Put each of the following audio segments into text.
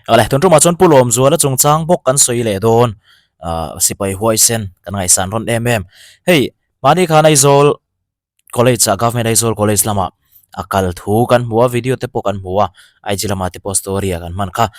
Awle, tun tumah chuan Pu Lawmzuala chungchang bawk kan sawi leh dawn, ah sipai huaisen kan ngaihsan rawn em em. Hei, mahni khan Aizawl College ah Government Aizawl College lamah a kal thu kan hmu a, video te pawh kan hmu a, IG lamah te pawh story ah kan hman kha.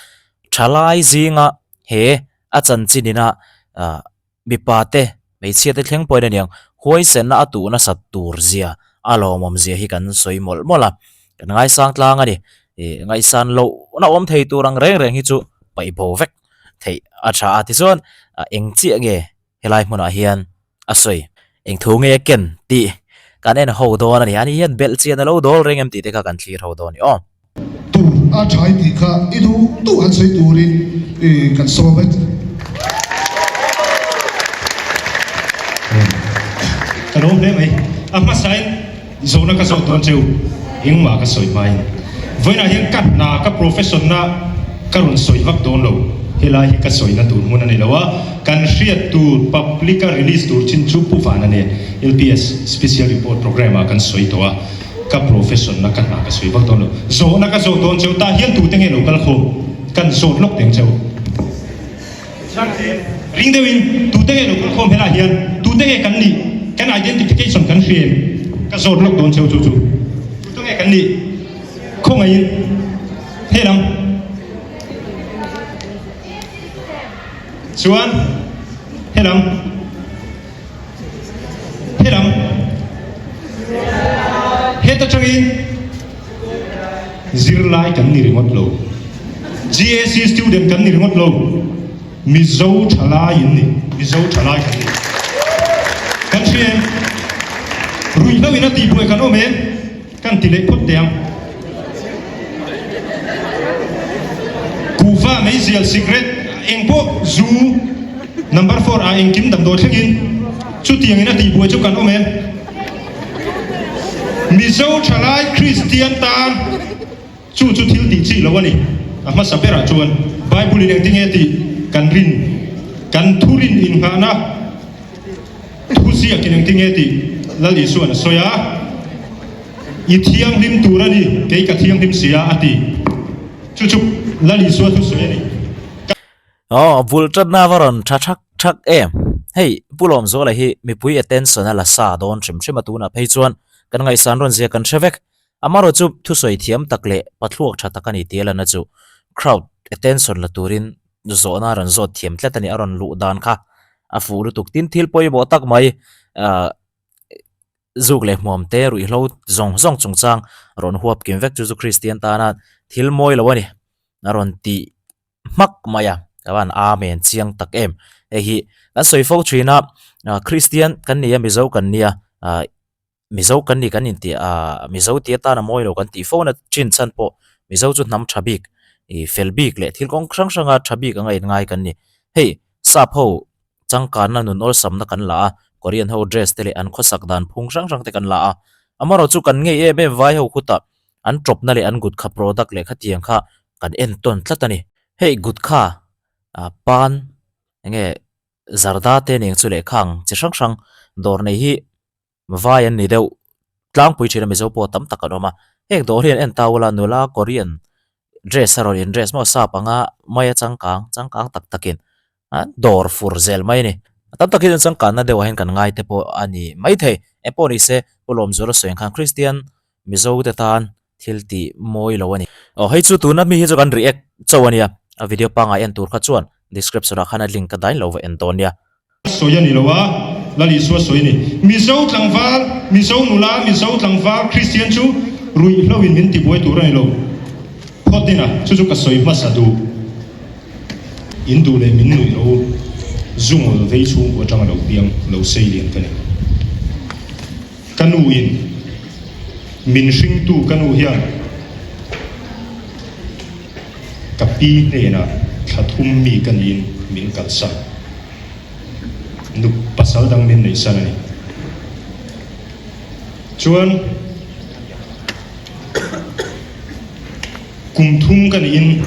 Thalai zinga he a chanchin ina ah mipa te, hmeichhia te thleng pawhin a niang, huaisenna a tuh nasat tur zia, a lawmawm zia hi kan sawi mawlh mawlh a, kan ngaisang tlang a ni. Ih ngaihsan lohna awm thei tur ang reng reng hi chu paih bo vek theih a tha a, tichuan eng chiah nge helai hmunah hian a sawi? Eng thu nge a ken tih kan en ho dawn a ni. Ani hian belh chian a lo dawl reng em tih te kha kan thlir ho dawn a ni aw. Tur a thai tih kha i duh duh han sawi turin kan sawm e. Ka lawm hle mai. A hmasain zawhna ka zawh dawn cheu engmah ka sawi hmain vawiinah hian ka hna ka profession na ka rawn sawi vak dawn lo. Helai hi ka sawina tur hmun a ni lo a, kan hriat tur public a release tur chin chu Pu Vana nen LPS Special Report Programme ah kan sawi tawh a. Ka profession na ka hna ka sawi vak dawn lo. Zawhna ka zawh dawn cheu tah hian tute nge lo kal khawm kan zawt lawk teng cheu. Ring deuhin tute nge lo kal khawm helaiah hian tute nge kan nih kan identification kan hria em ka zawt lawk dawn cheu chu chu tute nge kan nih khawngaihin helam chuan helam. Helam heta tangin zirlai kan ni ringawt lo, GAC student kan ni ringawt lo, Mizo thalai in ni, Mizo thalai kan ni. Kan hria em? Ruihhlo in a tihbuai kan awm em? Kan ti leh phawt teh ang. Kuhva, meizial, cigarette, eng pawh, zu, number four ah engkim damdawi thlengin chutiangin a tihbuai chu kan awm em? Mizo thalai Kristian tan chu chu thil tih chi lo a ni. A hmasa berah chuan Bible in engtinge tih kan rin, kan thurin innghahna, Thuziakin engtinge tih Lal Isua'n a sawi a, I thianghlim tur a ni, kei ka thianghlim si a, a ti. Chu chu Lal Isua thusawi a ni. Ka. Aw, bul tatna va rawn tha thak thak em. Hei, Pu Lawmzuala hi mipui attention a la sa dawn hrim hrim a tunah phei chuan kan ngaihsan rawn zia kan hre vek. Amarawh chu thusawi thiam tak leh pathluak tha tak a ni tih a lanna chu crowd attention la turin zawhna a rawn zawt thiam tlat a ni, a rawn luh dan kha a fuh lutuk. Tin, thil pawimawh tak mai ah zuk leh hmuam te ruihhlo zawng zawng chungchang rawn huap kim vek chu chu Kristian tana thil mawi lo a ni a rawn tih hmak mai a, ka van amen chiang tak em. Hei hi kan sawi fo thin a, Kristian kan ni a, Mizo kan nia ah. Mizo kan ni kan intih a, Mizo tih atana mawi lo kan tih fo na chin chhan pawh Mizo chu hnam tha bik, ih fel bik leh thil kawng hrang hranga tha bik anga inngai kan ni. Hei, sap ho changkanna nun awlsamna kan la a, Korean ho dress te leh an khawsak dan phung hrang hrang te kan la a, amaherawhchu kan ngei em em vai ho khutah an tawpna leh an gutkha product leh khatiang kha kan entawn tlat a ni. Hei gutkha, pan, enge zarda te nen chu lehkha ang chi hrang hrang dawr nei hi Vai an ni deuh tlangpui thin a Mizo pawh tam tak an awm a, heng dawr hi an en ta ula nula Korean dress a rawn in dress maw sap anga mai a changkang changkang tak takin an dawr fur zel mai a ni. Tam tak hi chuan changkanna deuhah hian kan ngai te pawh a ni maithei. Engpawh ni se Pu Lawmzuala sawi ang khan Kristian Mizo te tan thil tih mawi lo a ni. Aw hei chu tuna mi hi chu kan react chauh a nia, a video pangngai en tur kha chuan description ah khan a link ka dain lo va en dawn nia. Sawi a ni lo a, Lal Isua sawi a ni. Mizo tlangval, Mizo nula, Mizo tlangval Kristian chu ruihhlo in min tibuai tur a ni lo. Phawt ina chu chu ka sawi hmasa duh. In duh leh min nuih rawh u. Zungawl vei chhungkua atanga lo piang lo sei lian ka ni. Ka nu in min hringtu ka nu hian ka pi hnenah thla thum mi ka niin min kalsan. Nu pasal dang min neihsan a ni. Chuan kum thum ka niin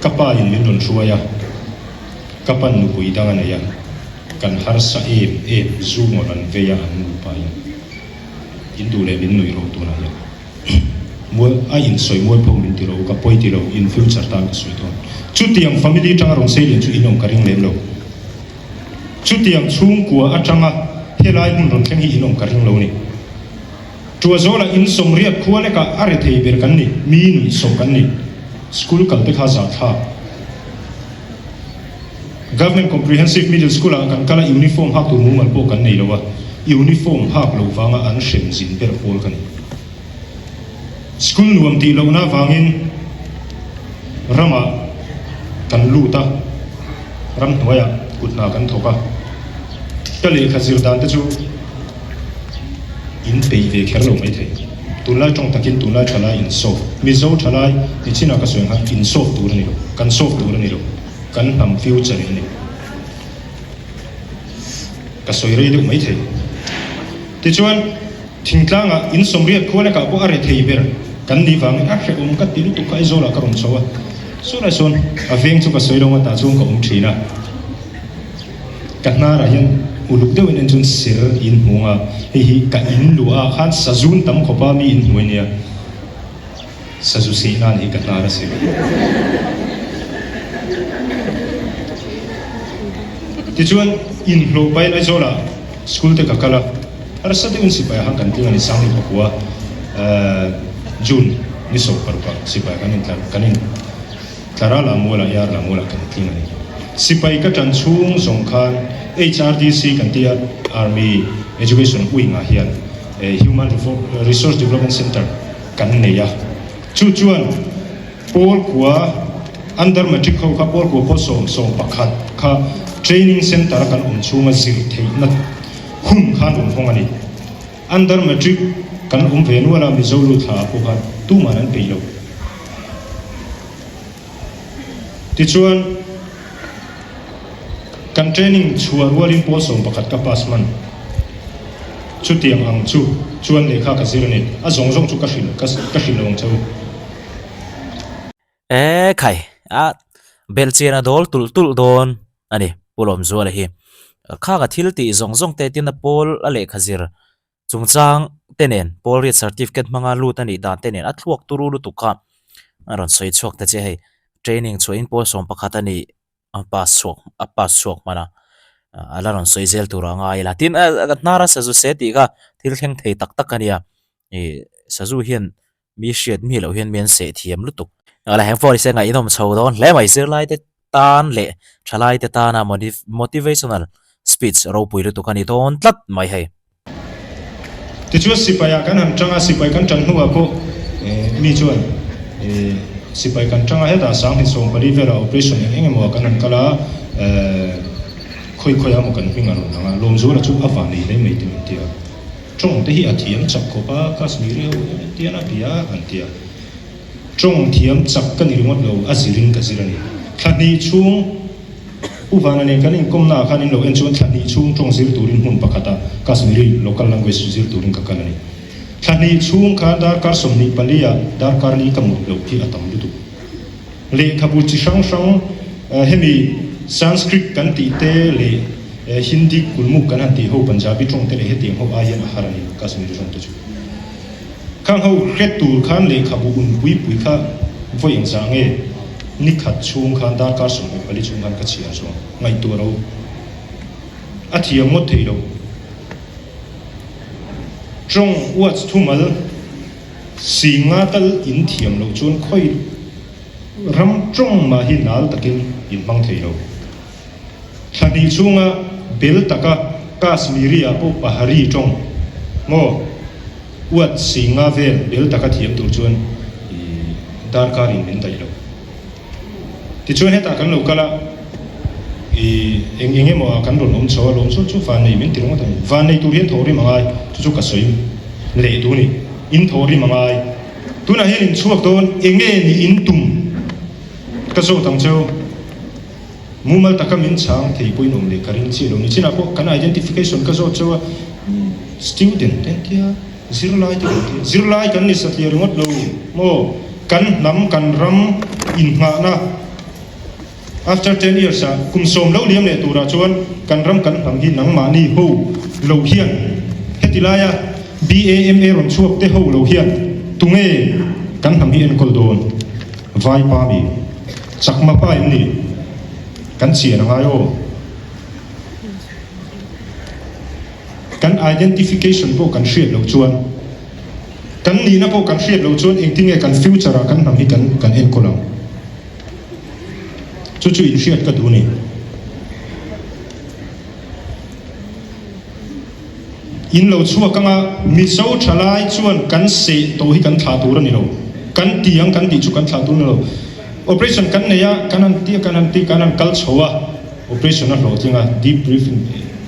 ka pa in min rawn hruai a, ka pan nupui dang a nei a. Kan harsa em em zu ngawt an vei a an nupa in in duh leh min nuih rawh tunah hian mual a in sawi mual pho min ti rawh u ka pawi ti lo in future tan ka sawi dawn. Chutiang family atanga rawn sei lian chu in awm ka ring lem lo. Chutiang chhungkua atanga helai hmun rawn thleng hi in awm ka ring lo ni. Tuazawla in sawmriat khua lekah a rethei ber kan ni, mi nuihsawh kan ni. School kal te kha zahthlak. Government Comprehensive Middle School ah kan kal a, uniform hak tur mumal pawh kan nei lo a, uniform hak lo vanga an hrem zin ber pawl ka ni. School nuam tih lohna avangin ramah kan lut a, ramhnuaiah kut hna kan thawk a, ka lehkha zir dan te chu in peih ve kher lo maithei. Tunlai tawng takin tunlai thalai in solve, Mizo thalai nichinah ka sawi ang khan in solve tur a ni lo, kan solve tur a ni lo, kan hnam future in a ni. Ka sawi rei deuh maithei. Tichuan. Thingtlangah in sawmriat khua lekah pawh a re thei ber kan nih vangin a hrehawm ka ti lutuk kha Aizawlah ka rawn chho a, sawnah sawn a veng chu ka sawi lo a tah chuan ka awm thin a, ka hnarah hian uluk deuhin en chuan ser in hmu ang a, hei hi ka in luah ah khan sazun tam khawp a mi in hmu a nia, sazu seh nan hi ka hnar a ser. Tichuan inhlawh pahin Aizawlah school te ka kal a. Harsa deuhin sipai han kan tling a ni Sangli pakua June ni 16 ah sipai kan intlar kan in tlar a Lamual ah Yar Lamual ah kan tling a ni. Sipai ka tan chhung zawng khan HRDC kan tia Army Education Wing ah hian Human Resource Development Centre kan nei a chu chuan Pawl kua Under Matric ho kha pawl kua pawl sawm 11 kha Training Centre a kan awm chhunga zir theihna Hun khan rawn hawng a ni. Under Matric kan awm ve nual a, Mizo lut thla ah pawh khan tuman an peih lo. Tichuan, kan training chhuah rualin pawl 11 ka pass hman. Chutiang ang chu chuan lehkha ka zir a ni. A zawng zawng chu ka hrilh ka hrilh lo ang che u. E khai, a belhchian a dawl tulh tulh dawn a ni Pu Lawmzuala hi. Kha ka thil tih zawng zawng te tin a pawl a lehkha zir chungchang te nen pawl riat certificate hmanga lut a nih dan te nen a thluak turu lutuk kha a rawn sawi chhuak ta che hei. Training chhuahin pawl 11 a nih a pass chhuak a pass chhuak hman a, a la rawn sawi zel tur a ngai ila. Tin a hnara sazu se tih kha thil thleng thei tak tak a nia. Ih sazu hian Mi hriat mi loh hian mi an seh thiam lutuk. Ala heng pawh nise ngaihnawm chho dawn hle mai zirlai te tan leh thalai te tana motivational speech ropui lutuk a ni dawn tlat mai hei. Tichuan sipai ah kan han tang a, sipai kan tan hnuah pawh mi chuan sipai kan tang a, hetah 2014 velah operation eng eng emaw ah kan han kal a, khawi khawi ah emaw kan hming a rawn lang a, Lawmzuala chu a van ei hle mai te min ti a. Tawng te hi a thiam chak khawp a, Kashmiri ho hian an tian a bia an ti a. Tawng thiam chak ka ni ringawt lo, a zirin ka zir a ni. Thla hnih chhung U Vana nen kan inkawmna ah khan in lo en chuan thla hnih chhung tawng zir turin hmun pakhat ah Kashmiri local language zir turin ka kal a ni. Thla hnih chhung khan darkar 24 ah darkar li ka mut loh hi a tam lutuk. Lehkhabu chi hrang hrang hemi Sanskrit kan tih te leh Hindi kulmuk kan han tih ho Punjabi tawng te leh hetiang ho ai hian a har a ni Kashmiri tawng te chu. Khang ho hre tur khan lehkhabu un pui pui kha vawi engzah nge ni khat chhung khan darkar 24 chhung khan ka chhiar zawng ngaihtuah ro a thiam ngawt thei lo. Tawng uats thumal. Singa tal in thiam loh chuan khawi ram tawng mah hi nal takin in hmang thei lo. Thla hnih chhunga bel taka Kashmiri ah pawh Pahari tawng maw uat singa vel bel taka thiam tur chuan i darkar in min daih lo. Tichuan hetah kan lo kal a, i eng eng emaw ah kan rawn awm chho a, lawm chu chu van nei min ti ringawt a ni. Van nei tur hian thaw rim a ngai, chu chu ka sawi leh duh a ni. In thaw rim a ngai. Tunah hian in chhuak dawn, eng nge ni in tum ka zawt ang cheu. Mumal taka min chhang thei pawhin awm leh ka ring chiah lo ni. Chinah pawh kan identification ka zawt cheu a, student te an tia. Zirlai te kan ti a, zirlai kan ni satliah ringawt lo maw? Kan hnam, kan ram inngahna after ten years ah kum sawm lo liam leh turah chuan kan ram kan hnam hi nangmahni ho lo hian heti laia BAMA rawn chhuak te ho lo hian tunge kan hnam hi enkawl dawn? Vaipa mi. Chakma pa in ni kan chian a ngai aw. Kan identification pawh kan hriat loh chuan, kan nihna pawh kan hriat loh chuan engtin nge kan future ah kan hnam hi kan kan enkawl ang? Chu chu inhriat ka duh a ni. In lo chhuak anga Mizo thalai chuan kan seh tawh hi kan thlah tur a ni lo. Kan ti ang kan tih chu kan thlah tur a ni lo. Operation kan nei a, kan han ti a, kan han ti, kan han kal chho a. Operation a hlawhtling a, debriefing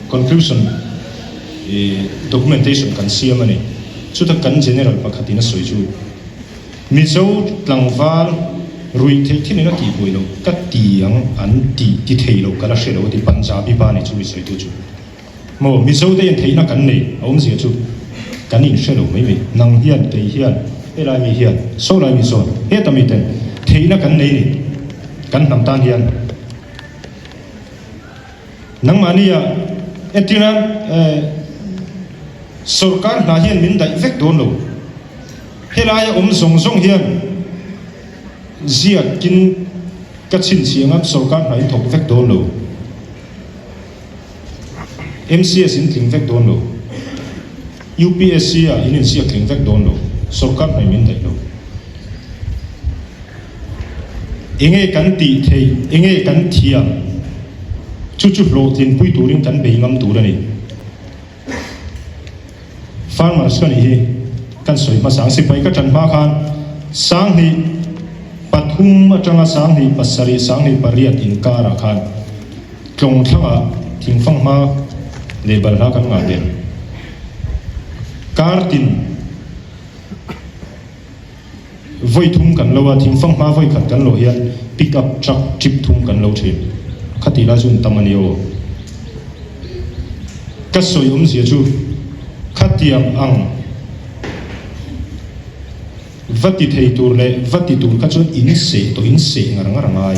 conclusion documentation kan siam a ni. Chuta kan General pakhatin a sawi chu, Mizo tlangval ruih theih thilin a tih buai loh ka ti ang an ti ti thei lo ka la hre lo a ti Punjabi pa ni chu mi sawitu chu. Maw Mizo te hian theihna kan nei a awmzia chu kan inhre lo mai mai. Nang hian kei hian helai mi hian sawlai mi sawn heta mi ten theihna kan nei ni kan hnam tan hian. Nangmahnia entirna sorkar hna hian min daih vek dawn lo. Helaia awm zawng zawng hian ziakin ka chhinchhiah anga sorkar hna in thawk vek dawn lo. MCS in tling vek dawn lo. UPSC ah in inziak tling vek dawn lo. Sorkar hna in min daih lo. Enge kan tih theih, enge kan thiam, chu chu hlawhtlinpui turin kan bei ngam tur a ni. Farmers ka nih hi kan sawi hmasa ang. Sipai ka ṭan hma khan 1000 3 aṭanga 1000 7 1008 inkarah khan tlawng thlangah thingfang hma leh balhla kan ngah ber. Kar tin. Vawi thum kan lo a, thingfang hma vawi khat kan lawh hian pick up truck trip thum kan lo thin. Khati lai chu an tam a ni aw. Ka sawi awmzia chu khatiang ang va ti thei tur leh va ti tur kha chuan in seh tawh in seh ngar ngar a ngai.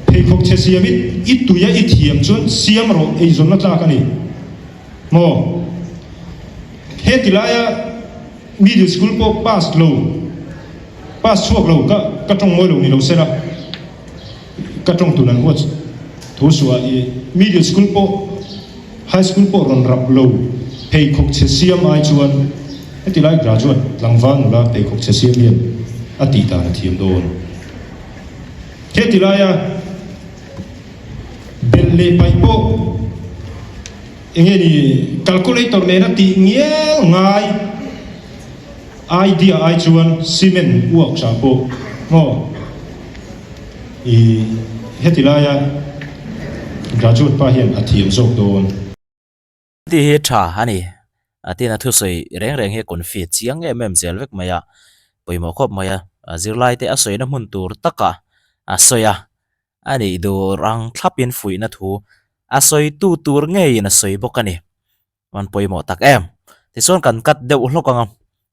Pheikhawk chhe siam i i tui a i thiam chuan siam rawh eizawnna tlak a ni maw? Heti laia. Middle school pawh pass lo, pass chhuak lo ka ka tawng mawi lo ni lo sela, ka tawng tun an huat thu suah i middle school pawh high school pawh rawn rap lo pheikhawk chhe siam ai chuan heti lai graduate tlangval nula pheikhawk chhe siam hian a tih dan a thiam dawn. Heti laia belh leh paih pawh. Enge ni calculator nena tih ngial ngai idea ai chuan cement uak tha pawh maw i heti laia graduate pa hian a thiam zawk dawn. Tih hi tha a ni. A tin a thusawi reng reng hi a confi chiang em em zel vek mai a, pawimawh khawp mai a, zirlai te a sawina hmun tur takah a sawi a, A nih dur ang thlapin fuihna thu a sawitu tur ngeiin a sawi bawk a ni. An pawimawh tak em? Tichuan kan cut deuh hlawk ang a,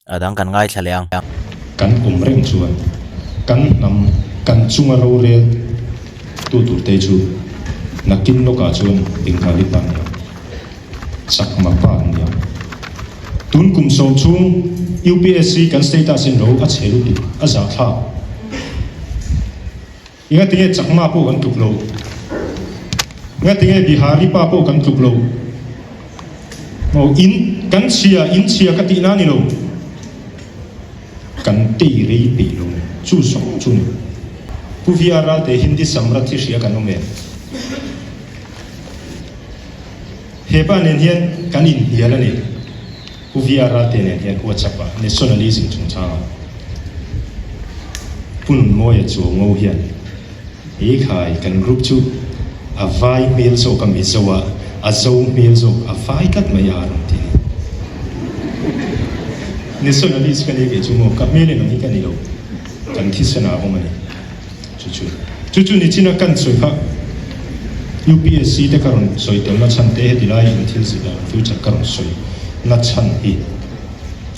a dang kan ngaithla leh ang. Kan awm reng chuan kan hnam kan chunga rorel tu turte chu nakin lawkah chuan Bengali pa nia, Chakma pa an nia. Tun kum sawm chhung UPSC kan status in ro a chhe lutuk a zahthlak. Engatinge Chakma pawh kan tluk lo? Engatinge Bihari pa pawh kan tluk lo? Maw in kan chhia, in chhia ka tihna a ni lo. Kan tei rei peih lo ni. Chu zawng chu ni. Pu VR Ralte Hindi Samrat hi hria kan awm em? He pa nen hian kan inhnial a ni. Pu VR Ralte nen hian WhatsApp ah nationalism chungchangah Pu Nunmawia Chuango hian He khai kan group chu a vai hmel zawk a Mizo ah a zo hmel zawk a vai tlat mai a rawn ti a ni. Nationalist ka ni kei chu maw ka hmel in ang hi ka ni lo kan thisen ah a awm a ni. Chu chu chu chu nichina kan sawi kha UPSC te ka rawn sawi tel na chhan te heti lai in thil zir dan future ka rawn sawi na chhan hi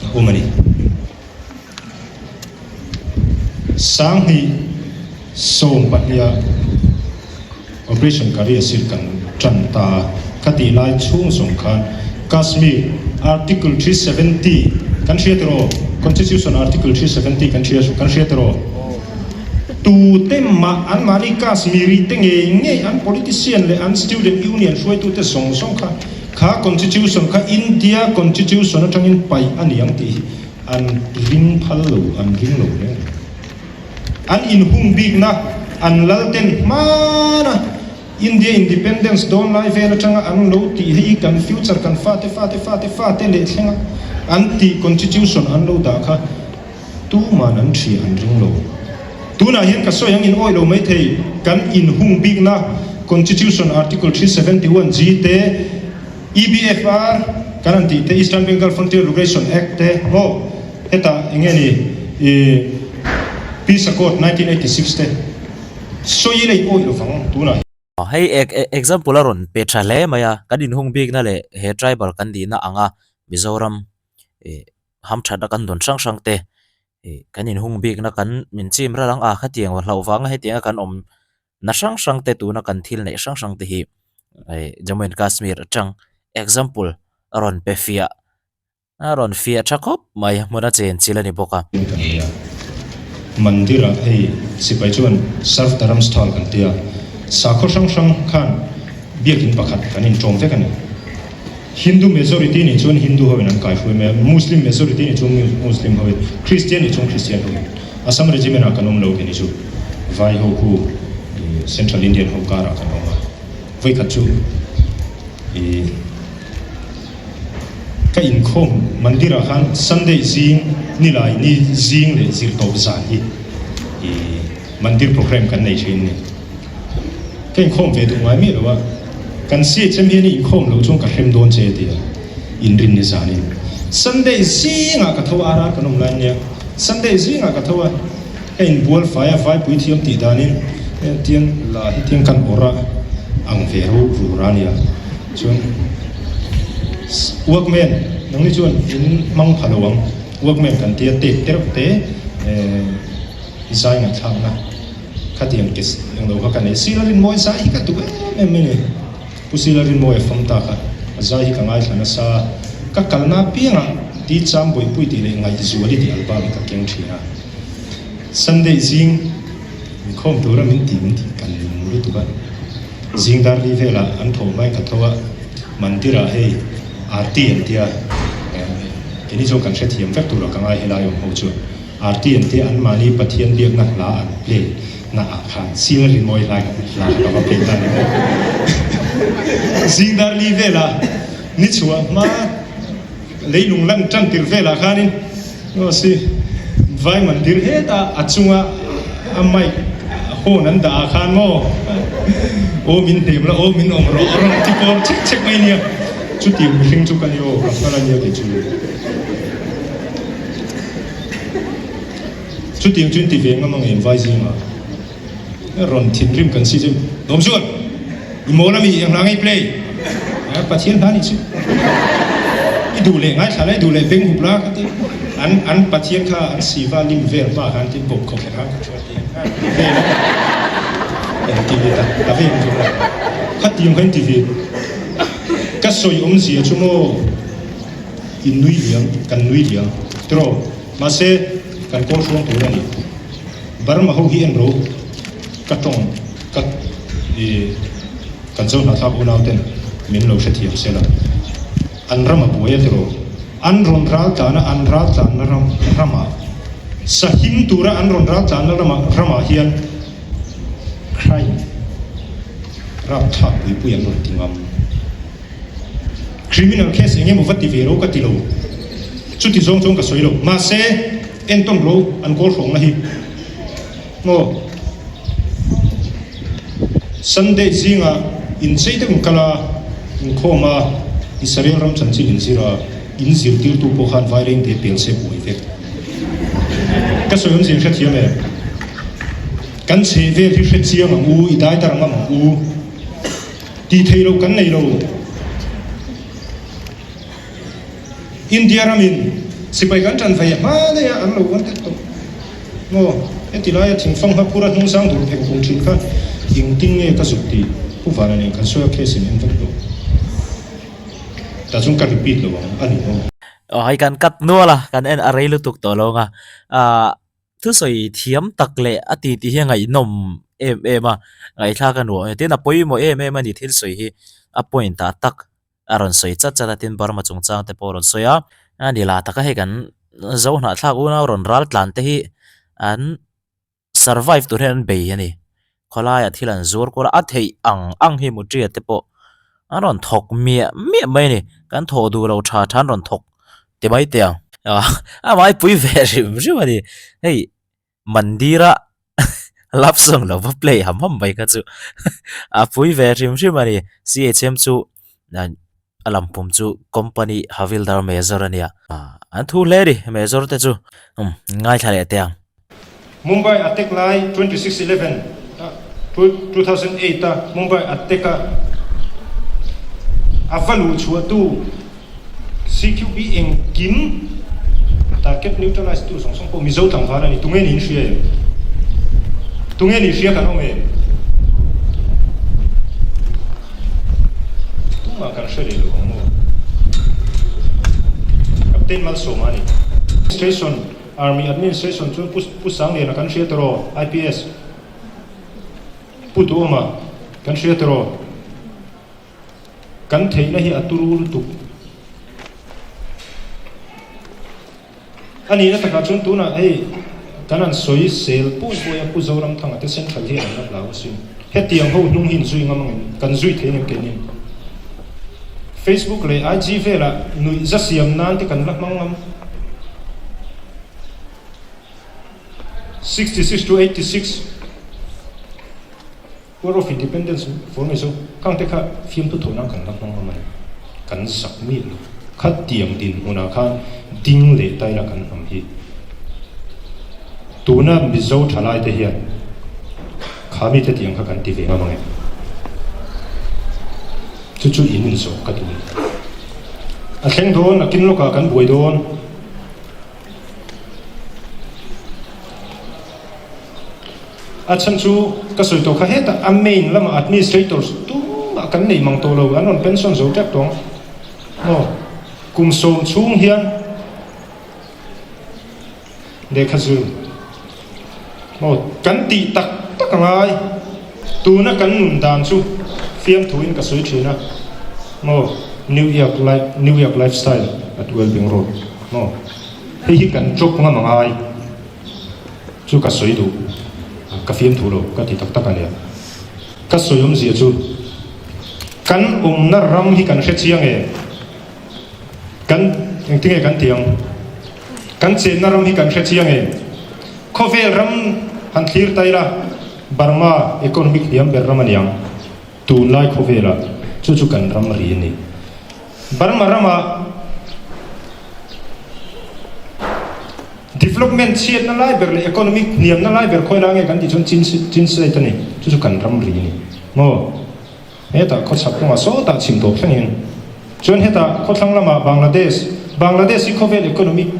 a awm a ni. 2022 Operation Career Sir kan tan ta a, ka tih lai chhung zawng khan Kashmir Article 370 kan hria tiraw? Constitution Article 370 kan hria kan hria tiraw? Tute mah anmahni Kashmiri te ngei ngei an politician leh an student union hruaitute zawng zawng kha kha constitution kha India constitution atangin paih a ni ang tih hi an ring phal lo, an ring lo reng reng. An inhung bikna an lal ten hmana India independence dawn lai vel atanga an lo tih hei kan future kan fate fate fate fate leh thlenga an tih constitution an lo dah kha Tuman an ṭhia an ring lo. Tunah hian ka sawi ang in awih lo maithei, kan inhung bikna Constitution Article 371 G te, EBFR kan han tih te, Eastern Bengal Frontier Regulation Act te, maw hetah eng nge ni i Peace Accord 1986 te sawi ila in awih lovang tunah hian. Hei example a rawn pe ṭha hle mai a, kan inhung bikna leh he tribal kan nihna anga Mizoram ih hamthatna kan dawn hrang hrang te ih kan inhung bikna kan min chim ral ang a khatiang hlauh vanga hetianga kan awm na hrang hrang te tuna kan thil neih hrang hrang te hi ih Jammu and Kashmir atang example a rawn pe fiah a rawn fiah tha khawp mai hmun a chen chil a ni bawk a. Kan nei a mandir ah hei sipai chuan Sarv Dharamsthal kan tia sakhaw hrang hrang khan biakin pakhat kan inṭawm vek a ni. Hindu majority nih chuan Hindu ho in an kaihruai mai a, Muslim majority nih chuan Muslim ho in, Christian nih chuan Christian ho in. Assam regiment ah kan awm lo kei ni chu Vai ho khu Central Indian ho karah kan awm a, vawikhat chu ih ka inkhawm mandir ah khan Sunday zing nilai ni zing leh zirtawp zan hi ih mandir programme kan nei thin a ni. Ka inkhawm ve duh ngai miah lo a, kan CHM hian i inkhawm loh chuan ka hrem dawn che tia inrin ni zanin Sunday zingah ka tho a, RR kan awm lai ania, Sunday zingah ka tho a, ka inbual fai a, vaipui thiam tih danin tiang la hi tiang kan awrh a ang ve ro rur a nia, chuan workman nangni chuan in hmang pha lo ang, workman kan tia tape tereuh te zai ngaihthlakna. Khatiang ke englo kha ka nei. Sir a Rinmawi zai hi ka duh em em mai ni. Pu Sir a Rinmawi a fam ta kha a zai hi ka ngaithla nasa. Ka kalna apiangah Di Cham Bawihpui tih leh Ngaihzuali tih album hi ka keng thin a. Sunday zing inkhawm tura min ti min ti kan ning lutuk a. Zing dar li velah an tho hmain ka tho a, mandir ah hei Aarti an tia keini chuan kan hrethiam vek turah ka ngai helai awm ho chuan. Arti an tia anmahni Pathian biakna hla an play na ah khan sir rimawi hlai hla kha ka va play ta ni maw. Zingdar li velah ni chhuah hma leilung lan tan tir velah khanin aw si vai mandir hetah a chunga a mic horn an dah ah khan maw aw min hnem la aw min awm rawh a rawn ti kawr chek chek mai nia chutiang mihring chu ka ni aw ka nghal a nia kei chu. Chutiang chu in ti ve ngam ang em vai zingah rawn thinrim kan si chu Dawm chuan i mawl ami eng hla ngei play a Pathian hla nih chu i duh leh ngaithla la i duh leh beng hup la ka ti an an Pathian kha an siva lim vel hma khan tin bawp khawp khan ka thu a ti vel a eng ti ve ta ta ve ang chu khatiang kha in ti ve ka sawi awmzia chu maw. In nui liam, kan nui liam. Tiraw? Mahse, kan kawl hruang tur a ni. Burma ho hi en ro, ka tawng, ka i kan zo hnahthlak unau ten min lo hrethiam se la. An ram a buai a tiraw? An rawn ral tlan a, an ral tlanna ram ramah, sahim tura an rawn ral tlanna ramah ramah hian crime rapthlak puipui an rawn ti ngam. Criminal case eng emaw va ti ve ro ka ti lo, chuti zawng chuan ka sawi lo. Mahse, entawn ro an kawl hrawngna hi maw Sunday zingah inchei deuh in kal a, inkhawm a, Israel ram chanchin inzir a, in zirtirtu pawh khan vaireng te pel se buai vek. Ka sawi awmzia in hrethiam em? Kan chheh vel hi hrechiang ang u, i dai dar ngam ang u. Tih theih loh kan nei lo. India ramin sipai kan tan ve hma daih a, an lo uan tlat tawh. Maw, heti laia thingfang hma phura hnung sang dur phek phung thin kha engtin nge ka zuk tih Pu Vana nen kan sawi a case in en vek tawh. Tah chuan ka repeat lo ang a ni maw. Aw hei kan cut nual a, kan en a rei lutuk tawh lo ang a. Ahh. Thusawi thiam tak leh a ti tih hi a ngaihnawm em em a, ngaihthlak a nuam e. Tin, a pawimawh em em a ni thil sawi hi a point ah tak a rawn sawi chat chat a, tin Burma chungchang te pawh a rawn sawi a. A ni lah taka hei kan zo hnahthlak unau rawn ral tlan te hi an survive tur hian an bei a ni. Khawlaiah thil an zuar kual a, a theih ang ang hi Mutria te pawh an rawn thawk miah miah mai a ni. Kan thawh duh lo tha tha an rawn thawk ti mai teh ang. A maipui ve hrim hrim a ni. Hei Mandira love song lo va play ham ham mai kha chu a pui ve hrim hrim a ni. CHM chu a lampum chu company havildar major a nia. An thu hle a ni major te chu. Umm ngaithla leh teh ang. Mumbai attack lai 26 11 2008 a Mumbai attack a a va luh chhuahtu CQB engkim target neutralize tu zawng zawng pawh Mizo tlangval a ni. Tunge niin hria em? Tunge nih hria kan awm em? Tumah kan hre leh lo ang maw? Captain Malsawma a ni. Station Army Administration chuan Pu Pu Sangliana kan hria tawh IPS Pu Duhawma kan hria tawh Kan theihna hi a turu lutuk. A nihna takah chuan tunah hei kan han sawi sel pui pui a, Pu Zoramthanga te Central hian an la hlau asin. Hetiang ho hnung hi inzui ngam angin kan zui thei ngem keinin. Facebook leh IG velah nuih za siam nan te kan la hmang ngam. 66 to 86. War of Independence for Mizo khang te kha fiamthu thawh nan kan la hmang ngam a ni. Kan zak miah lo. Khatiang dinhmunah khan ding leh taila kan hnam hi. Tuna Mizo thalai te hian kha mite tiang kha kan ti ve ngam ang em? Chu chu in inzawh ka duh a ni. A thleng dawn, a kin lawkah kan buai dawn. A chhan chu ka sawi tawh kha hetah a main lamah administrators tumah kan nei mang tawh lo, an rawn pension zo tep tawh ang maw? Kum sawm chhung hian lehkha zir maw kan tih tak tak a ngai. Tuna kan nun dan chu fiamthuin ka sawi thin a maw, New York life, New York lifestyle at Wellbeing Road maw, hei hi kan drop ngam a ngai. Chu ka sawi duh, ka fiamthu lo, ka ti tak tak a nia. Ka sawi awmzia chu, kan awmna ram hi kan hre chiang e, kan engtinge kan ti ang, kan chenna ram hi kan hre chiang e, khawvel ram han thlir ta ila, Burma economic hniam ber ram a ni ang, tunlai khawvelah chu chu kan ram ri a ni. Burma ramah. Development chhiatna lai ber leh economic hniamna lai ber khawi lai nge kan tih chuan Chin Chin State a ni. Chu chu kan ramri a ni. Maw? Hetah khawchhak kawngah sawtah chhim tawp thlengin. Chuan hetah khawthlang lamah Bangladesh, Bangladesh hi khawvel economic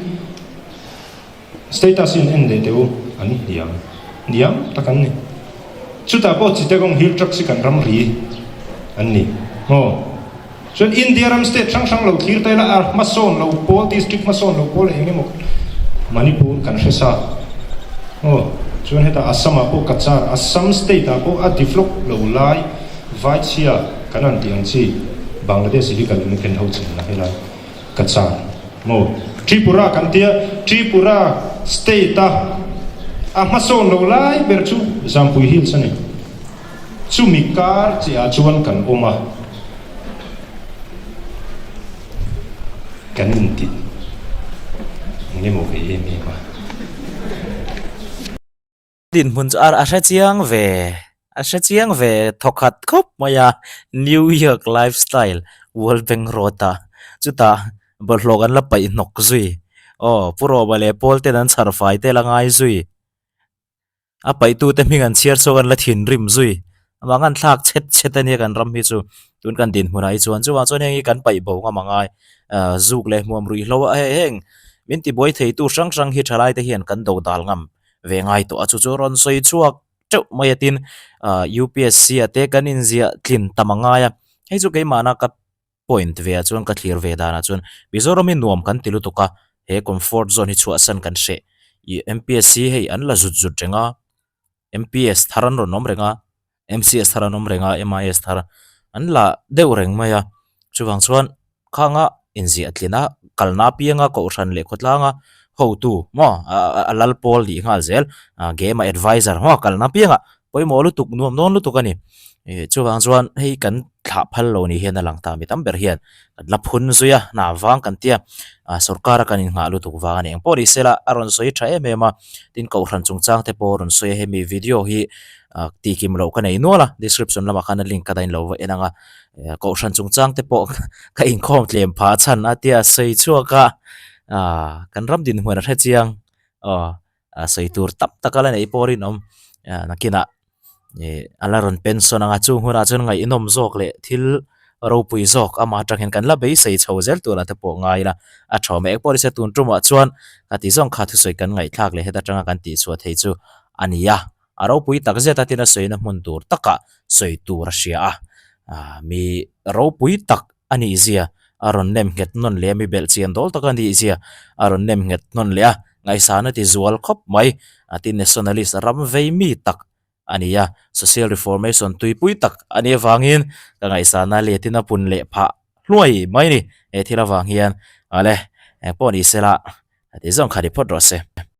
status hi an en leh teh u, an hniam hniam tak an ni. Chutah pawh Chittagong Hill Tracts hi kan ramri an ni. Maw? Chuan India ram state hrang hrang lo thlir ta ila a hmasawn lo pawl, district hmasawn lo pawl eng emaw Manipur kan hre sa. Aw, chuan hetah Assam ah pawh Cachar, Assam state ah pawh a develop lo lai Vaichhia kan han tih ang chi Bangladesh illegal immigrant ho chenna helai Cachar maw Tripura kan tia, Tripura state a a hmasawn lo lai ber chu Zampui Hills a ni. Chumi kar chiah ah chuan kan awm a, kan inti eng emaw ve em em a. Dinhmun chu a hre chiang ve, a hre chiang ve thawkhat khawp mai a, New York lifestyle World Bank Road ah chutah bawlhhlawh kan la paih hnawk zui, aw Pu Rawma leh Paul ten an chhar fai te la ngai zui. A paihtute hming an chhiar chhuak an la thinrim zui. Amah khan thlak chhet chhet a nia kan ram hi chu tun kan dinhmunah hi chuan chuvang chuan heng hi kan paih bo ngam a ngai. Ahh zuk leh hmuam ruihhlo a hei heng min tibuai theitu hrang hrang hi thalai te hian kan do dal ngam ve ngai tawh a chu chu rawn sawi chhuak teuh mai a tin ahh UPSC ah te kan inziah tlin tam a ngai a hei chu keimahna ka point ve ah chuan ka thlir ve danah chuan Mizoram hi nuam kan ti lutuk a, he comfort zone hi chhuahsan kan hreh. Ih MPSC hei an la zut zut reng a, MPS thar an rawn awm reng a, MCS thar an awm reng a, MIS thar an la deuh reng mai a, chuvang chuan khanga inziah tlin a kalna apianga kohhran leh khawtlanga hotu maw a lal pawl nih nghal zel game a adviser maw kalna apiangah pawimawh lutuk nuam dawn lutuk a ni. Ih chuvang chuan hei kan thlah phal lo ni hian a lang ta mi tam ber hian kan la phun zui a hna vang kan tia ah sorkar a kan innghah lutuk vang a ni engpawh ni sela a rawn sawi tha em em a tin kohhran chungchang te pawh a rawn sawi a hemi video hi ah tihkim loh ka nei nual a description lamah khan a link ka dahin lo va en ang a kohhran chungchang te pawh ka inkhawm tlem phah chhan a tia sawi chhuak a ah kan ram dinhmun a hre chiang aw a sawi tur tam tak a la neih pawh rinawm ah nakinah ih a la rawn pension ang a chung hunah chuan ngaihnawm zawk leh thil ropui zawk amah atang hian kan la beisei chho zel tur ah te pawh ngai ila a tha awm e engpawh nise tun tumah chuan ka ti zawng kha thusawi kan ngaihthlak leh heta tanga kan tihchhuah thei chu a ni a a ropui tak zet a tin a sawina hmun tur takah sawi tur a hria a ah mi ropui tak a nih zia a rawn nem nghet nawn leh a, mi belh chian dawl tak a nih zia a rawn nem nghet nawn leh a, ngaihsan a ti zual khawp mai. A ti nationalist ram vei mi tak a ni a, social reformation tuipui tak a nih avangin ka ngaihsana letin a pun leh phah hluai mai a ni. He thil avang hian awle engpawh ni sela ti zawng kha ni phawt rawh se.